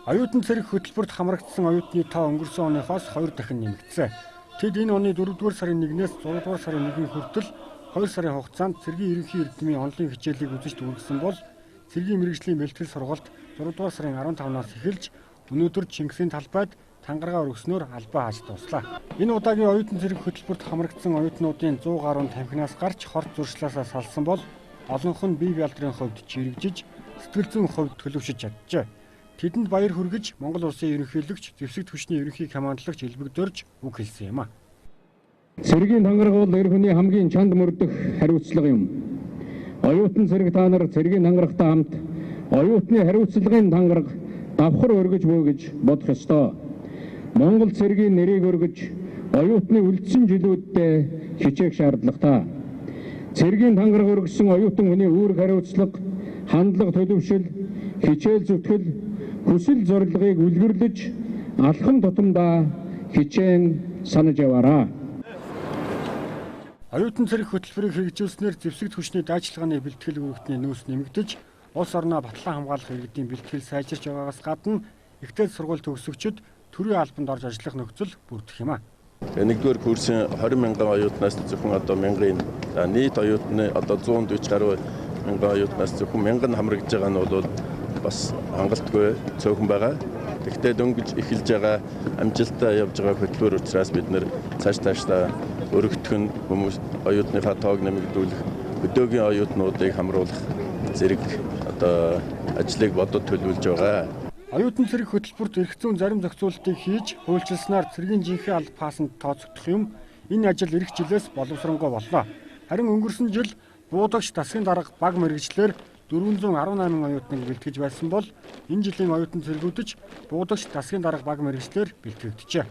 Оюутан цэрэг хөтөлбөрт хамрагдсан оюутны тоо өнгөрсөн оныхоос 2 дахин нэмэгдсэн. Тэд энэ оны 4-р сарын 1-ээс 6-р сарын 1-ийн хүртэл 2 сарын хугацаанд цэргийн ерөнхий эрдмийн онлын хичээлийг үзэж төгссөн бол цэргийн мэргэжлийн бэлтгэл сургалт 6-р сарын 15-наас эхэлж өнөөдөр Чингисийн талбайд тангараа өргөснөөр албаа хааж дууслаа. Энэ удаагийн оюутан цэрэг хөтөлбөрт хамрагдсан оюутнуудын 100 гаруй тамхинаас гарч хорт зуршлаасаа салсан бол олонх нь бие бялдрын хувьд чирэгжиж, сэтгэл зүйн хувьд төлөвшөж чаджээ. Тэдэнд баяр хүргэж Монгол улсын ерөнхийлөгч, зэвсэг түвшний ерөнхий командлагч элбэг дорж үг хэлсэн юм а. Цэргийн тангараг бол эр хүний хамгийн чанд мөрдөх хариуцлага юм. Оюутан цэрэг та нар цэргийн тангарагтай хамт оюутны хариуцлагын тангараг давхар өргөж буй гэж бодох ёстой. Монгол цэргийн нэрийг өргөж оюутны үлдсэн жилүүддээ хичээх шаардлагатай. Цэргийн тангараг өргөсөн оюутан хүний үүрэг хариуцлага, хандлага төлөвшил, хичээл зүтгэл, хүсэл зорилгыг үлгэрлэж алхам тутамдаа хичээн санаж яваарай. Оюутан цэрэг хөтөлбөрийг хэрэгжүүлснээр зэвсэг түвшний дайчилгааны бэлтгэл үүрэгтний нөөц нэмэгдэж, улс орноо батлан хамгаалах иргэдийн бэлтгэл сайжирч байгаагаас гадна ихтэй сургууль төгсөгчид төрийн албанд орж ажиллах нөхцөл бүрдэх юм а. Нэгдүгээр курсын 20 мянган оюутнаас зөвхөн одоо мянган, нийт оюутны одоо 140 гаруй мянган оюутнаас зөвхөн мянган хамрагдж байгаа нь бол бас хангалтгүй цөөхөн байгаа. Тэгэхдээ дөнгөж эхэлж байгаа, амжилттай явж байгаа хөтөлбөр учраас бид нэр цааш таашдаа өргөдөх нь хүмүүс оюутныхаа тоог нэмэгдүүлэх, өдөөгийн оюутнуудыг хамруулах зэрэг одоо ажлыг бодод төлөвлөж байгаа. Оюутан цэрэг хөтөлбөрт эрх зүйн зарим зохицуултыг хийж хуульчилснаар цэргийн жинхэнэ алба паасанд тооцогдох юм. Энэ ажил ирэх жилээс боловсронгуй боллоо. Харин өнгөрсөн жил буудагч засгийн дарга баг мэргэжлээр 418 оюутныг бэлтгэж байсан бол энэ жилийн оюутан цэргүүд ч буудагч засгийн дарга баг мэргэжлээр бэлтгэгджээ.